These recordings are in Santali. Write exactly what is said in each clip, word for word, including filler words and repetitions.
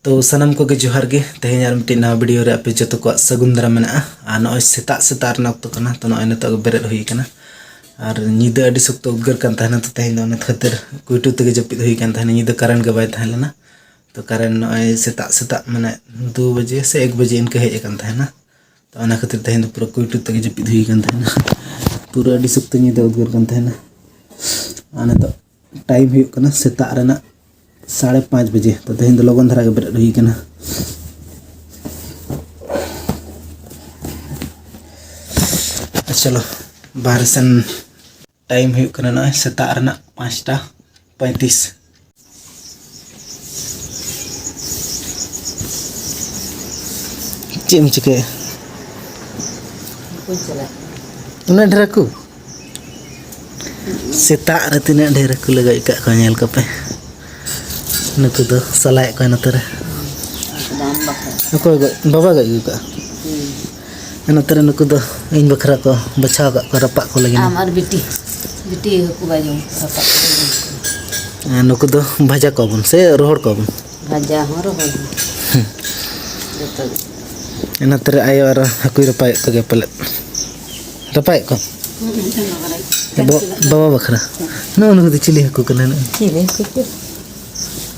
ᱛᱚ ᱥᱟᱱᱟᱢ ᱠᱚᱜᱮ ᱡᱚᱦᱟᱨ ᱜᱮ᱾ ᱛᱮᱦᱮᱧ ᱟᱨ ᱢᱤᱫᱴᱤᱡ ᱱᱟᱣᱟ ᱵᱷᱤᱰᱤᱭᱳ ᱨᱮ ᱟᱯᱮ ᱡᱚᱛᱚ ᱠᱚᱣᱟᱜ ᱥᱟᱹᱜᱩᱱ ᱫᱟᱨᱟᱢ ᱢᱮᱱᱟᱜᱼᱟ᱾ ᱟᱨ ᱱᱚᱜᱼᱚᱭ ᱥᱮᱛᱟᱜ ᱥᱮᱛᱟᱜ ᱨᱮᱱᱟᱜ ᱚᱠᱛᱚ ᱠᱟᱱᱟ, ᱛᱚ ᱱᱚᱜᱼᱚᱭ ᱱᱤᱛᱚᱜ ᱜᱮ ᱵᱮᱨᱮᱫ ᱦᱩᱭ ᱠᱟᱱᱟ᱾ ᱟᱨ ᱧᱤᱫᱟᱹ ᱟᱹᱰᱤ ᱥᱚᱠᱛᱚ ᱩᱫᱽᱜᱟᱹᱨ ᱠᱟᱱ ᱛᱟᱦᱮᱱᱟ, ᱛᱚ ᱛᱮᱦᱮᱧ ᱫᱚ ᱚᱱᱟ ᱠᱷᱟᱹᱛᱤᱨ ᱠᱩᱭᱴᱩ ᱛᱮᱜᱮ ᱡᱟᱹᱯᱤᱫ ᱦᱩᱭ ᱠᱟᱱ ᱛᱟᱦᱮᱱᱟ᱾ ᱧᱤᱫᱟᱹ ᱠᱟᱨᱮᱱᱴ ᱜᱮ ᱵᱟᱭ ᱛᱟᱦᱮᱸ ᱞᱮᱱᱟ᱾ ᱛᱚ ᱠᱟᱨᱮᱱᱴ ᱱᱚᱜᱼᱚᱭ ᱥᱮᱛᱟᱜ ᱥᱮᱛᱟᱜ ᱢᱟᱱᱮ ᱫᱩ ᱵᱟᱡᱮ ᱥᱮ ᱮᱠ ᱵᱟᱡᱮ ᱤᱱᱠᱟᱹ ᱦᱮᱡ ᱟᱠᱟᱱ ᱛᱟᱦᱮᱱᱟ᱾ ᱛᱚ ᱚᱱᱟ ᱠᱷᱟᱹᱛᱤᱨ ᱛᱮᱦᱮᱧ ᱫᱚ ᱯᱩᱨᱟᱹ ᱠᱩᱭᱴᱩ ᱛᱮᱜᱮ ᱡᱟᱹᱯᱤᱫ ᱦᱩᱭ ᱠᱟᱱ ᱛᱟᱦᱮᱱᱟ᱾ ᱯᱩᱨᱟᱹ ᱟᱹᱰᱤ ᱥᱚᱠᱛᱚ ᱧᱤᱫᱟᱹ ᱩᱫᱽᱜᱟᱹᱨ ᱠᱟᱱ ᱛᱟᱦᱮᱱᱟ᱾ ᱟᱨ ᱱᱤᱛᱚᱜ ᱴᱟᱭᱤᱢ ᱦᱩᱭᱩᱜ ᱠᱟᱱᱟ ᱥᱮᱛᱟᱜ ᱨᱮᱱᱟᱜ ᱥᱟᱲᱮ ᱯᱟᱸᱪ ᱵᱟᱡᱮ᱾ ᱛᱚ ᱛᱮᱦᱮᱧ ᱫᱚ ᱞᱚᱜᱚᱱ ᱫᱷᱟᱨᱟ ᱜᱮ ᱵᱮᱨᱮᱫ ᱦᱩᱭ ᱠᱟᱱᱟ᱾ ᱪᱚᱞᱚ, ᱵᱟᱦᱨᱮ ᱥᱮᱱ ᱴᱟᱭᱤᱢ ᱦᱩᱭᱩᱜ ᱠᱟᱱᱟ ᱱᱚᱜᱼᱚᱭ ᱥᱮᱛᱟᱜ ᱨᱮᱱᱟᱜ ᱯᱟᱸᱪᱴᱟ ᱯᱚᱸᱭᱛᱨᱤᱥ᱾ ᱪᱮᱫ ᱮᱢ ᱪᱤᱠᱟᱹᱭᱟ? ᱩᱱᱟᱹᱜ ᱰᱷᱮᱨ ᱦᱟᱹᱠᱩ? ᱥᱮᱛᱟᱜ ᱨᱮ ᱛᱤᱱᱟᱹᱜ ᱰᱷᱮᱨ ᱦᱟᱹᱠᱩ ᱞᱮ ᱜᱚᱡ ᱟᱠᱟᱫ ᱠᱚᱣᱟ, ᱧᱮᱞ ᱠᱚᱯᱮ᱾ ᱱᱩᱠᱩ ᱫᱚ ᱥᱟᱞᱟᱭᱮᱫ ᱠᱚᱣᱟ ᱱᱚᱛᱮ ᱨᱮ᱾ ᱚᱠᱚᱭ ᱜᱚᱡ? ᱵᱟᱵᱟ ᱜᱚᱡ ᱟᱹᱜᱩ ᱠᱟᱜᱼᱟ᱾ ᱱᱚᱛᱮ ᱨᱮ ᱱᱩᱠᱩ ᱫᱚ ᱤᱧ ᱵᱟᱠᱷᱨᱟ ᱠᱚ ᱵᱟᱪᱷᱟᱣ ᱠᱟᱜ ᱠᱚᱣᱟ, ᱨᱟᱯᱟᱜ ᱠᱚ ᱞᱟᱹᱜᱤᱫ᱾ ᱟᱢ ᱟᱨ ᱵᱤᱴᱤ, ᱵᱤᱴᱤ ᱦᱟᱹᱠᱩ ᱵᱟᱭ ᱡᱚᱢ, ᱨᱟᱯᱟᱜ ᱠᱚ ᱞᱟᱹᱜᱤᱫ᱾ ᱟᱨ ᱱᱩᱠᱩ ᱫᱚ ᱵᱷᱟᱡᱟ ᱠᱚᱣᱟ ᱵᱚᱱ ᱥᱮ ᱨᱚᱦᱚᱲ ᱠᱚᱣᱟ ᱵᱚᱱ? ᱵᱷᱟᱡᱟ ᱦᱚᱸ, ᱨᱚᱦᱚᱲ ᱦᱚᱸ᱾ ᱡᱚᱛᱚ ᱜᱮ᱾ ᱱᱚᱛᱮ ᱨᱮ ᱟᱭᱳ ᱟᱨ ᱦᱟᱹᱠᱩᱭ ᱨᱟᱯᱟᱜᱮᱫ ᱠᱚᱜᱮ ᱯᱟᱞᱮᱫ᱾ ᱨᱟᱯᱟᱜᱮᱫ ᱠᱚᱣᱟ? ᱦᱩᱸ, ᱦᱩᱸ, ᱦᱩᱸ, ᱵᱟᱵᱟ ᱵᱟᱠᱷᱨᱟ᱾ ᱱᱚᱜᱼᱚ ᱱᱩᱠᱩ ᱫᱚ ᱪᱤᱞᱤ ᱦᱟᱹᱠᱩ ᱠᱟᱱᱟ? ᱱᱚᱜᱼᱚ ᱪᱤᱞᱤ ᱦᱟᱹᱠᱩ ᱠᱚ?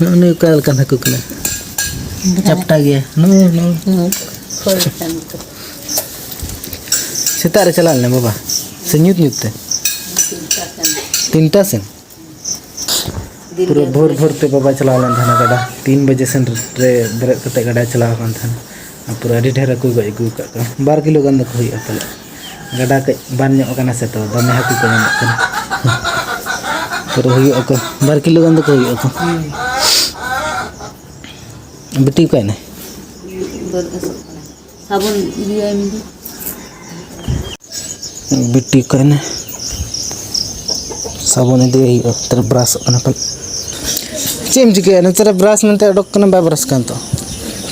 ᱱᱚᱜᱼᱚ ᱱᱩᱭ ᱚᱠᱟ ᱞᱮᱠᱟᱱ ᱦᱟᱹᱠᱩ ᱠᱟᱱᱟ? ᱪᱟᱯᱴᱟ ᱜᱮᱭᱟ᱾ ᱱᱚᱜᱼᱚ, ᱱᱚᱜᱼᱚ᱾ ᱦᱩᱸ, ᱠᱷᱚᱭ ᱞᱮᱠᱟᱱ ᱠᱚ᱾ ᱥᱮᱛᱟᱜ ᱨᱮ ᱪᱟᱞᱟᱣ ᱞᱮᱱᱟ ᱵᱟᱵᱟ? ᱥᱮ ᱧᱩᱛ ᱧᱩᱛ ᱛᱮ? ᱛᱤᱱᱴᱟ ᱥᱮᱱ᱾ ᱛᱤᱱᱴᱟ ᱥᱮᱱ? ᱫᱤᱱ ᱯᱩᱨᱟᱹ ᱜᱮ ᱵᱷᱳᱨ ᱵᱷᱳᱨ ᱛᱮ ᱵᱟᱵᱟ ᱪᱟᱞᱟᱣ ᱞᱮᱱ ᱛᱟᱦᱮᱱᱟ ᱜᱟᱰᱟ᱾ ᱛᱤᱱ ᱵᱟᱡᱮ ᱥᱮᱱ ᱨᱮ ᱵᱮᱨᱮᱫ ᱠᱟᱛᱮ ᱜᱟᱰᱟᱭ ᱪᱟᱞᱟᱣ ᱟᱠᱟᱱ ᱛᱟᱦᱮᱱᱟ᱾ ᱟᱨ ᱯᱩᱨᱟᱹ ᱟᱹᱰᱤ ᱰᱷᱮᱨ ᱦᱟᱹᱠᱩ ᱜᱚᱡ ᱟᱹᱜᱩ ᱟᱠᱟᱫ ᱠᱚᱣᱟ᱾ ᱵᱟᱨ ᱠᱤᱞᱳ ᱜᱟᱱ ᱫᱚᱠᱚ ᱦᱩᱭᱩᱜᱼᱟ ᱯᱟᱞᱮ᱾ ᱜᱟᱰᱟ ᱠᱟᱹᱡ ᱵᱟᱱ ᱧᱚᱜ ᱟᱠᱟᱱᱟ ᱥᱮ, ᱛᱚ ᱫᱚᱢᱮ ᱦᱟᱹᱠᱩ ᱠᱚ ᱧᱟᱢᱚᱜ ᱠᱟᱱᱟ᱾ ᱯᱩᱨᱟᱹ ᱦᱩᱭᱩᱜ ᱟᱠᱚ, ᱵᱟᱨ ᱠᱤᱞᱳ ᱜᱟᱱ ᱫᱚᱠᱚ ᱦᱩᱭᱩᱜ ᱟᱠᱚ᱾ ᱦᱩᱸ᱾ ᱵᱤᱴᱤ ᱚᱠᱟᱭᱮᱱᱟᱭ? ᱵᱟᱹᱫᱽ ᱜᱷᱟᱥᱚᱜ ᱠᱟᱱᱟ᱾ ᱥᱟᱵᱚᱱ ᱤᱫᱤᱭᱟᱭ ᱢᱮ᱾ ᱵᱤᱴᱤ ᱚᱠᱟᱭᱮᱱᱟᱭ? ᱥᱟᱵᱚᱱ ᱤᱫᱤᱭᱟᱭ ᱦᱩᱭᱩᱜᱼᱟ᱾ ᱱᱚᱛᱮ ᱨᱮ ᱵᱨᱟᱥᱚᱜ ᱠᱟᱱᱟ ᱯᱟᱞᱮ᱾ ᱪᱮᱫ ᱮᱢ ᱪᱤᱠᱟᱹᱭᱟ? ᱱᱚᱛᱮ ᱨᱮ ᱵᱨᱟᱥ ᱢᱮᱱᱛᱮ ᱚᱰᱚᱠ ᱠᱟᱱᱟ, ᱵᱟᱭ ᱵᱨᱟᱥ ᱠᱟᱱ ᱛᱚ᱾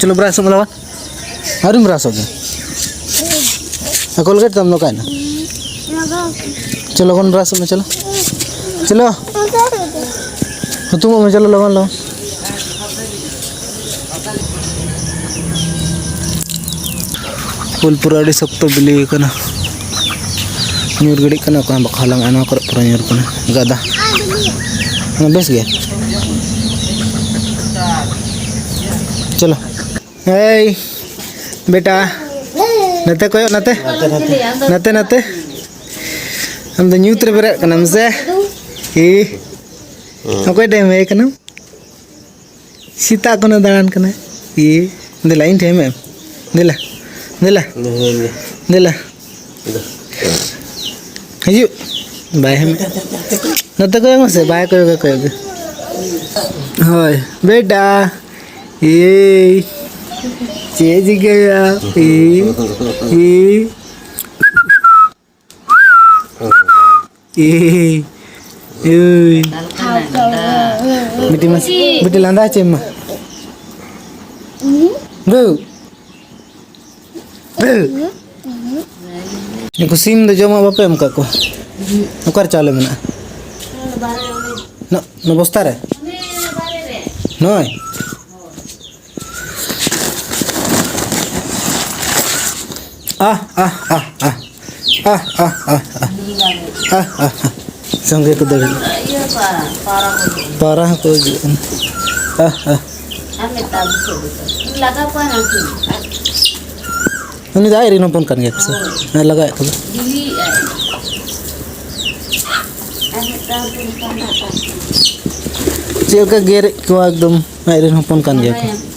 ᱪᱚᱞᱚ ᱵᱨᱟᱥᱚᱜ ᱢᱮ ᱞᱟᱣᱟ᱾ ᱟᱹᱣᱨᱤᱢ ᱵᱨᱟᱥᱚᱜ ᱜᱮ? ᱟᱨ ᱠᱳᱞᱜᱮᱴ ᱛᱟᱢ ᱫᱚ ᱚᱠᱟᱭᱮᱱᱟ? ᱪᱚᱞᱚ ᱞᱚᱜᱚᱱ ᱵᱨᱟᱥᱚᱜ ᱢᱮ, ᱪᱚᱞᱚ᱾ ᱪᱚᱞᱚ᱾ ᱦᱩᱛᱩᱢᱚᱜ ᱢᱮ, ᱪᱚᱞᱚ ᱞᱚᱜᱚᱱ ᱞᱚᱜᱚᱱ᱾ ᱩᱞ ᱯᱩᱨᱟᱹ ᱟᱹᱰᱤ ᱥᱚᱠᱛᱚ ᱵᱤᱞᱤ ᱠᱟᱱᱟ᱾ ᱧᱩᱨ ᱜᱤᱰᱤᱜ ᱠᱟᱱᱟ, ᱚᱠᱚᱭ ᱦᱚᱸ ᱵᱟᱠᱚ ᱦᱟᱞᱟᱝᱟ, ᱱᱚᱣᱟ ᱠᱚᱨᱮ ᱯᱩᱨᱟᱹ ᱧᱩᱨ ᱠᱟᱱᱟ᱾ ᱜᱟᱫᱟ᱾ ᱦᱮᱸ, ᱵᱮᱥ ᱜᱮ᱾ ᱪᱚᱞᱚ᱾ ᱮᱭ, ᱵᱮᱴᱟ᱾ ᱱᱟᱛᱮ ᱠᱚᱭᱚᱜ, ᱱᱟᱛᱮ᱾ ᱱᱟᱛᱮ, ᱱᱟᱛᱮ᱾ ᱟᱢ ᱫᱚ ᱧᱩᱛ ᱨᱮ ᱵᱮᱨᱮᱫ ᱠᱟᱱᱟᱢ ᱥᱮ? ᱦᱤ᱾ ᱚᱠᱚᱭ ᱴᱷᱮᱱ ᱮᱢ ᱦᱮᱡ ᱠᱟᱱᱟᱢ? ᱥᱮᱛᱟᱜ ᱠᱷᱚᱱᱮ ᱫᱟᱬᱟᱱ ᱠᱟᱱᱟ᱾ ᱤᱭᱟᱹ, ᱫᱮᱞᱟ, ᱤᱧ ᱴᱷᱮᱱ ᱮᱢ᱾ ᱫᱮᱞᱟ, ᱫᱮᱞᱟ, ᱫᱮᱞᱟ᱾ ᱦᱤᱡᱩᱜ᱾ ᱵᱟᱭ ᱮᱢ᱾ ᱱᱚᱛᱮ ᱠᱚᱭᱚᱜ ᱢᱮᱥᱮ, ᱵᱟᱭ ᱠᱚᱭᱚᱜᱟ, ᱠᱚᱭᱚᱜ ᱜᱮ᱾ ᱦᱳᱭ, ᱵᱮᱴᱟ᱾ ᱮᱭ, ᱪᱮᱫ ᱪᱤᱠᱟᱹᱭᱟ? ᱮᱭ, ᱮᱭ᱾ ᱮᱭ, ᱮᱭ᱾ ᱵᱤᱴᱤ ᱢᱟ, ᱵᱤᱴᱤ ᱞᱟᱸᱫᱟ ᱦᱚᱪᱚᱭ ᱢᱟ᱾ ᱵᱟᱹᱵᱩ᱾ ᱵᱟᱹᱵᱩ᱾ ᱱᱩᱠᱩ ᱥᱤᱢ ᱫᱚ ᱡᱚᱢᱟᱜ ᱵᱟᱯᱮ ᱮᱢ ᱟᱠᱟᱫ ᱠᱚᱣᱟ? ᱚᱠᱟᱨᱮ ᱪᱟᱣᱞᱮ ᱢᱮᱱᱟᱜᱼᱟ? ᱱᱚ-, ᱱᱚᱣᱟ ᱵᱚᱥᱛᱟ ᱨᱮ? ᱱᱚᱜᱼᱚᱭ᱾ ᱟᱦ, ᱟᱦ, ᱟᱦ, ᱟᱦ᱾ ᱟᱦ, ᱟᱦ, ᱟᱦ, ᱟᱦ᱾ ᱟᱦ, ᱟᱦ, ᱟᱦ᱾ ᱥᱚᱸᱜᱮ ᱠᱚ ᱫᱟᱹᱲ ᱦᱤᱡᱩᱜ᱾ ᱤᱭᱟᱹ ᱯᱟᱣᱨᱟ, ᱯᱟᱣᱨᱟ ᱠᱚ ᱦᱤᱡᱩᱜ ᱠᱟᱱᱟ᱾ ᱯᱟᱣᱨᱟ ᱦᱚᱸᱠᱚ ᱦᱤᱡᱩᱜ ᱠᱟᱱᱟ᱾ ᱟᱦ, ᱟᱦ᱾ ᱟᱨ ᱢᱤᱫᱴᱟᱝ ᱵᱩᱥᱟᱹᱜ ᱵᱩᱥᱟᱹᱜ᱾ ᱞᱟᱜᱟ ᱠᱚᱣᱟ ᱱᱟᱠᱤ᱾ ᱩᱱᱤ ᱫᱚ ᱟᱡ ᱨᱮᱱ ᱦᱚᱯᱚᱱ ᱠᱟᱱ ᱜᱮᱭᱟ ᱠᱚ ᱥᱮ? ᱦᱳᱭ᱾ ᱦᱮᱸ, ᱞᱟᱜᱟᱭᱮᱫ ᱠᱚᱣᱟ᱾ ᱵᱤᱞᱤᱭᱮᱫ ᱟᱭ᱾ ᱟᱨ ᱢᱤᱫᱴᱟᱝ ᱫᱚ ᱱᱚᱝᱠᱟ ᱢᱮᱱᱟᱜ ᱠᱟᱜ ᱠᱚᱣᱟ᱾ ᱪᱮᱫ ᱞᱮᱠᱟ ᱜᱮᱨᱮᱫ ᱠᱚᱣᱟ ᱮᱠᱫᱚᱢ ᱟᱡ ᱨᱮᱱ ᱦᱚᱯᱚᱱ ᱠᱟᱱ ᱜᱮᱭᱟ ᱠᱚ᱾ ᱵᱟᱲᱟᱭᱟᱢ᱾